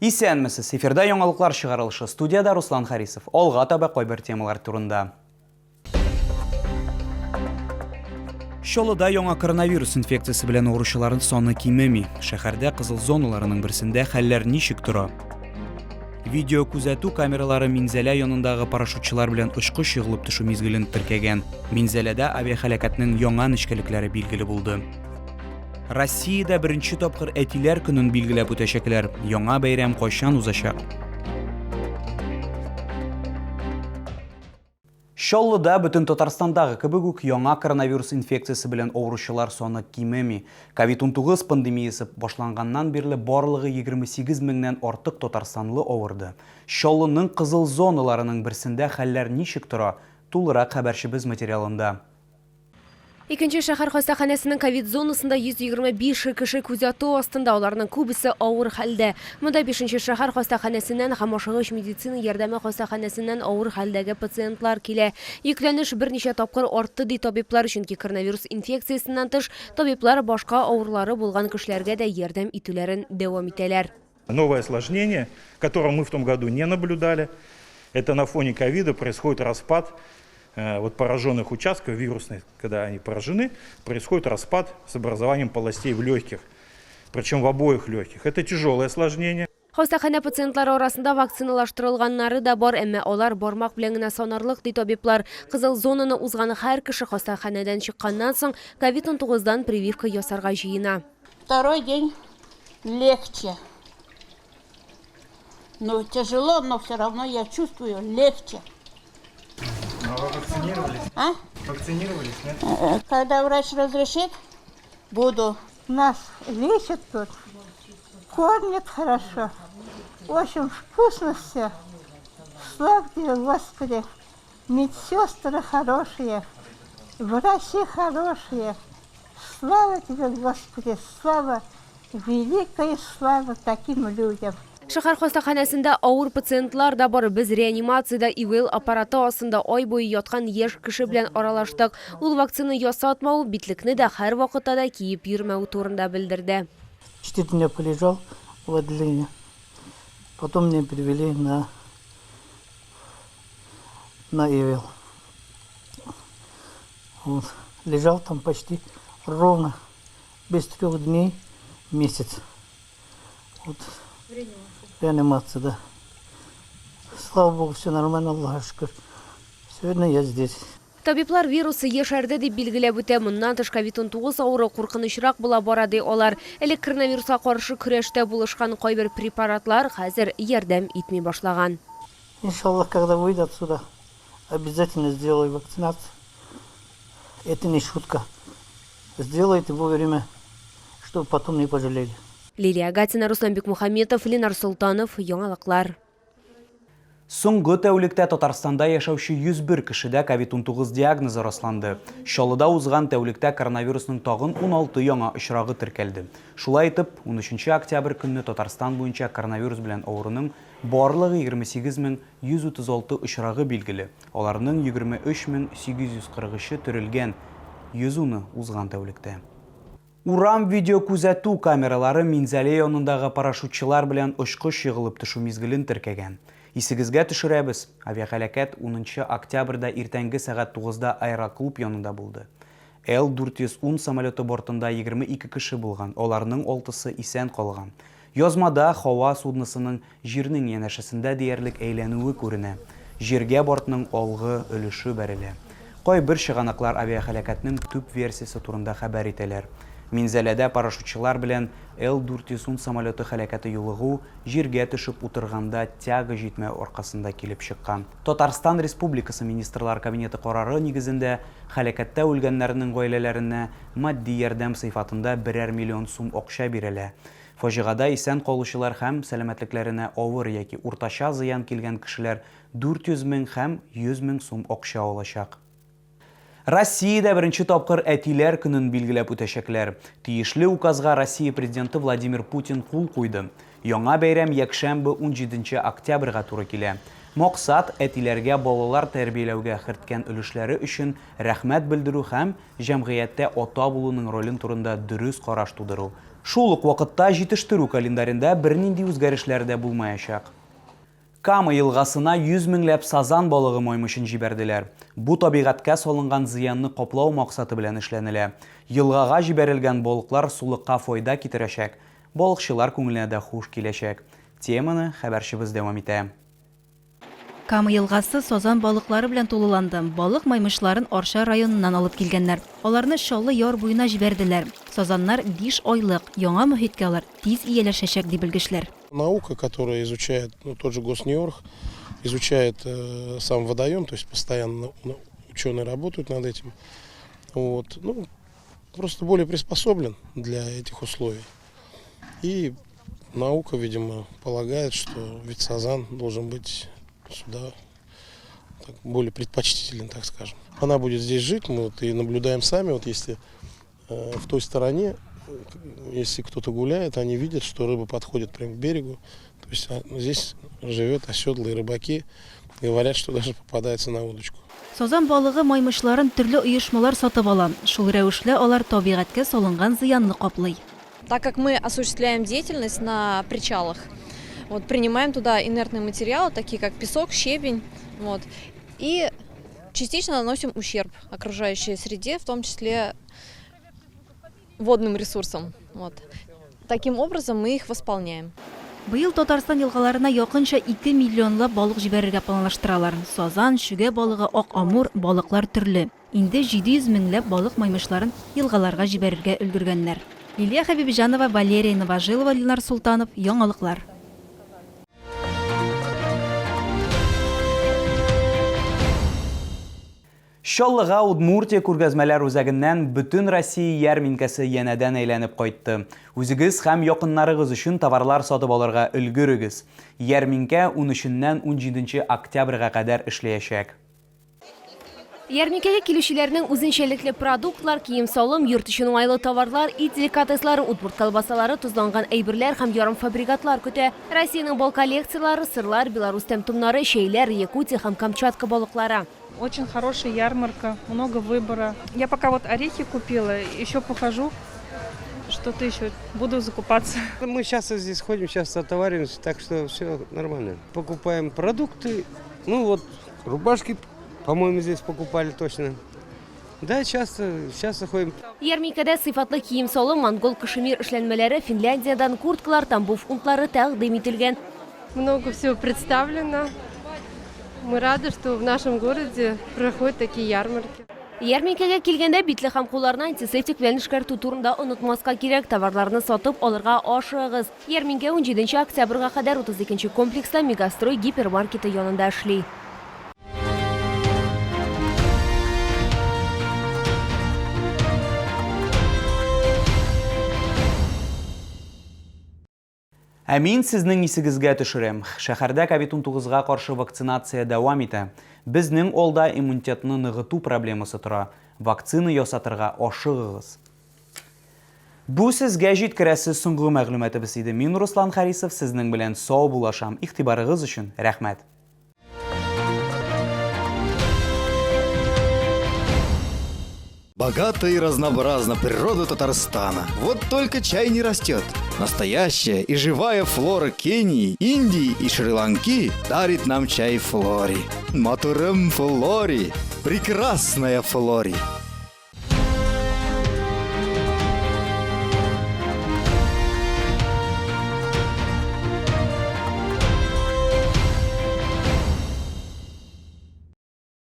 Исәнмесез! Эфирда яңалыклар чыгарылышы. Студиядә Руслан Харисов. Алга таба кайбер темалар турында. Чаллыда яңа коронавирус инфекциясе белән авыручыларның саны кимеми. Шәһәрдә кызыл зоналарының берсендә хәлләр ничек тора? Видеокүзәтү камералары Минзәлә янындагы парашютчылар белән очкыч егылып төшү мизгелен теркәгән. Минзәләдә авиаһәлакәтнең яңа нечкәлекләре билгеле булды. Россиядә беренче тапкыр әтиләр көнен билгеләп үтәчәкләр. Яңа бәйрәм кайчан узачак? Чаллыда бөтен Татарстандагы кебек үк яңа коронавирус инфекциясе белән авыручылар саны кимеми. Ковид-19 пандемиясе башланганнан бирле барлыгы 28 меңнән артык татарстанлы авырды. Чаллының кызыл зоналарының берсендә хәлләр ничек тора? Тулырак хәбәрчебез материалында. Икенче шәһәр хастаханәсенең ковид зонасында 125 кеше күзәтү астында, аларның күбесе авыр хәлдә. Монда бишенче шәһәр хастаханәсеннән һәм ашыгыч медицина ярдәме хастаханәсеннән авыр хәлдәге пациентлар килә. Йөкләнеш берничә тапкыр артты, ди табиблар, чөнки коронавирус инфекциясеннән тыш, табиблар башка авырулары булган кешеләргә дә ярдәм итүләрен дәвам итәләр. Новое осложнение, которого мы в том году не наблюдали, это на фоне ковида происходит распад э, вот пораженных участков вирусных, когда они поражены, происходит распад с образованием полостей в легких, причем в обоих легких. Это тяжелое осложнение. Хастаханә пациентлары арасында вакциналаштырылганнары да бар, әмма алар бармак белән генә санарлык, ди табиблар. Кызыл зонаны узган һәр кеше хастаханәдән чыкканнан соң ковид-19 дан прививка ясарга җыена. Второй день легче. Ну, тяжело, но все равно я чувствую легче. Ну, а вы вакцинировались? А? Вакцинировались, нет? Когда врач разрешит, буду. Нас лечат тут, кормят хорошо. Очень вкусно все. Слава тебе, Господи. Медсестры хорошие, врачи хорошие. Слава тебе, Господи, слава, великая слава таким людям. Шәһәр хастаханәсендә авыр пациентлар да бар. Без реанимациядә ИВЛ аппараты астында ай буе яткан яшь кеше белән аралаштык. Ул вакцина ясатмау, битлекне дә һәрвакытта да киеп йөрмәү турында белдерде. Четыре дня полежал в отделении. Потом меня перевели на, на ИВЛ. Вот. Лежал там почти ровно без трех дней месяц. Вот. Реанимация, да. Слава Богу, все нормально, Аллаха шөкер. Сегодня я здесь. Табиблар вирусы яшәрде дип билгеләп үтә. Моннан тыш ковид-19 авыруы куркынычрак була бара, ди алар. Элек коронавируска каршы көрәштә булышкан кайбер препаратлар хәзер ярдәм итми башлаган. Иншаллах, когда выйду отсюда, обязательно сделаю вакцинацию. Это не шутка. Сделайте вовремя, чтобы потом не пожалели. Лилия Гатина, Руслан Бикмухаметов, Ленар Солтанов, Яңалыклар. Соңгы тәүлектә Татарстанда яшәүче 101 кешедә ковид-19 диагнозы расланды. Чаллыда узган тәүлектә коронавирусның тагын 16 яңа очрагы теркәлде. Шулай итеп, 13 октябрь көнне Татарстан буенча коронавирус белән авыруның барлыгы 28 136 очрагы билгеле, аларның 23 843-е терелгән, 110-ы узган тәүлектә. Урам видеокүзәтү камералары Минзәлә янындагы парашютчылар белән очкыч егылып төшү мизгелен теркәгән. Исегезгә төшерәбез, авиаһәлакәт унынчы октябрьдә иртәнге сәгать тугызда аэроклуб янында булды. Л-410 самолеты бортында 22 кеше булган, аларның алтысы исән калган. Язмада һава судносының Җирнең янәшәсендә диярлек әйләнүе күренә. Җиргә бортның алгы өлеше бәрелә. Кайбер чыганаклар авиаһәлакәтнең төп версиясе турында хәбәр итәләр. Минзәләдә парашютчылар белән Л-410 самолеты һәлакәте юлыгу җиргә төшеп утырганда тяга җитмәү аркасында килеп чыккан. Татарстан Республикасы Министрлар Кабинеты карары нигезендә һәлакәттә үлгәннәрнең гаиләләренә матди ярдәм сыйфатында берәр миллион сум акча бирелә. Фаҗигада исән калучылар һәм сәламәтлекләренә авыр яки уртача зыян килгән кешеләр 400 мең һәм 100 мең сум акча алачак. Россиядә беренче тапкыр Әтиләр көнен билгеләп үтәчәкләр. Тиешле указга Россия Президенты Владимир Путин кул куйды. Яңа бәйрәм якшәмбе унҗиденче октябрьгә туры килә. Максат, әтиләргә балалар тәрбияләүгә керткән өлешләре өчен рәхмәт белдерү һәм җәмгыятьтә ата булуның ролен турында дөрес караш тудыру. Шул ук вакытта җитештерү календарендә бернинди үзгәрешләр дә булмаячак. Кама елгасына 100 меңләп сазан балыгы маймычын җибәрделәр. Бу табигатькә салынган зыянны каплау максаты белән эшләнелә. Елгага җибәрелгән балыклар сулыкка файда китерәчәк, балыкчылар күңеленә дә хуш киләчәк. Теманы хәбәрчебез дәвам итә. Кама елгасы сазан балыклары белән тулыланды. Балык маймычларын Арча районыннан алып килгәннәр. Аларны Чаллы яр буена җибәрделәр. Сазаннар биш айлык, яңа мохиткә алар тиз ияләшәчәк, ди белгечләр. Наука, которая изучает, ну, тот же Госнеорг, изучает э, сам водоем, то есть постоянно ученые работают над этим. Вот. Ну, просто более приспособлен для этих условий. И наука, видимо, полагает, что ведь сазан должен быть сюда так, более предпочтителен, так скажем. Она будет здесь жить, мы вот и наблюдаем сами, вот если э, в той стороне, если кто-то гуляет, они видят, что рыба подходит прямо к берегу. То есть а, здесь живет оседлые рыбаки, говорят, что даже попадается на удочку. Сазан балыгы маймычларын төрле оешмалар сатып ала. Шул рәвешле алар табигатькә салынган зыянны каплый. Так как мы осуществляем деятельность на причалах, вот, принимаем туда инертные материалы, такие как песок, щебень, вот, и частично наносим ущерб окружающей среде, в том числе водным ресурсам. Вот. Таким образом мы их восполняем. Быел Татарстан елгаларына якынча 2 миллионлап балык җибәрергә планлаштыралар. Сазан, чөгә балыгы, ак амур, балыклар төрле. Инде 700 меңләп балык маймычларын елгаларга җибәрергә өлгергәннәр. Лилия Хәбибҗанова, Валерия Новожилова, Ленар Солтанов, Яңалыклар. Чаллыга Удмуртия күргәзмәләр үзәгеннән бөтен Россия ярминкәсе янәдән әйләнеп кайтты. Үзегез һәм якыннарыгыз өчен товарлар сатып алырга өлгерегез. Ярминкә 13-ннән 17 октябрьгә кадәр эшләячәк. Ярминкәгә килүчеләрнең үзенчәлекле продуктлар, кием-салым, йорт өчен уңайлы товарлар, ит деликатеслары, удмурт колбасалары, тозланган әйберләр һәм ярымфабрикатлар көтә. Россиянең бал коллекцияләре, сырлар, белорус тәм-томнары, чәйләр, Якутия һәм Камчатка балыклары. Очень хорошая ярмарка, много выбора. Я пока вот орехи купила, еще похожу, что-то еще буду закупаться. Мы часто здесь ходим, часто отовариваемся, так что все нормально. Покупаем продукты, ну вот рубашки, по-моему, здесь покупали точно. Да, часто, часто ходим. Ярминкәдә сыйфатлы кием-салым, монгол кашемир эшләнмәләре, Финляндиядән курткалар, Тамбов унтлары тәкъдим ителгән. Много всего представлено. Мы рады, что в нашем городе проходят такие ярмарки. Ярминкәгә килгәндә битлек һәм кулларны антисептик белән эшкәртү турында онытмаска кирәк. Товарларны сатып алырга ашыгыгыз. Ярминкә 17 октябрьгә кадәр 32 комплекста Мегастрой гипермаркеты янында эшли. Ә мин сезнең исегезгә төшерәм, шәһәрдә ковид-19 га каршы вакцинация дәвам итә. Безнең алда иммунитетны ныгыту проблемасы тора. Вакцина ясатырга ашыгыгыз. Бу сезгә җиткерәсе соңгы мәгълүматыбыз иде. Мин Руслан Харисов сезнең белән сау булашам. Игътибарыгыз өчен рәхмәт. Богата и разнообразна природа Татарстана. Вот только чай не растет. Настоящая и живая флора Кении, Индии и Шри-Ланки дарит нам чай Флори. Матурым Флори. Прекрасная Флори.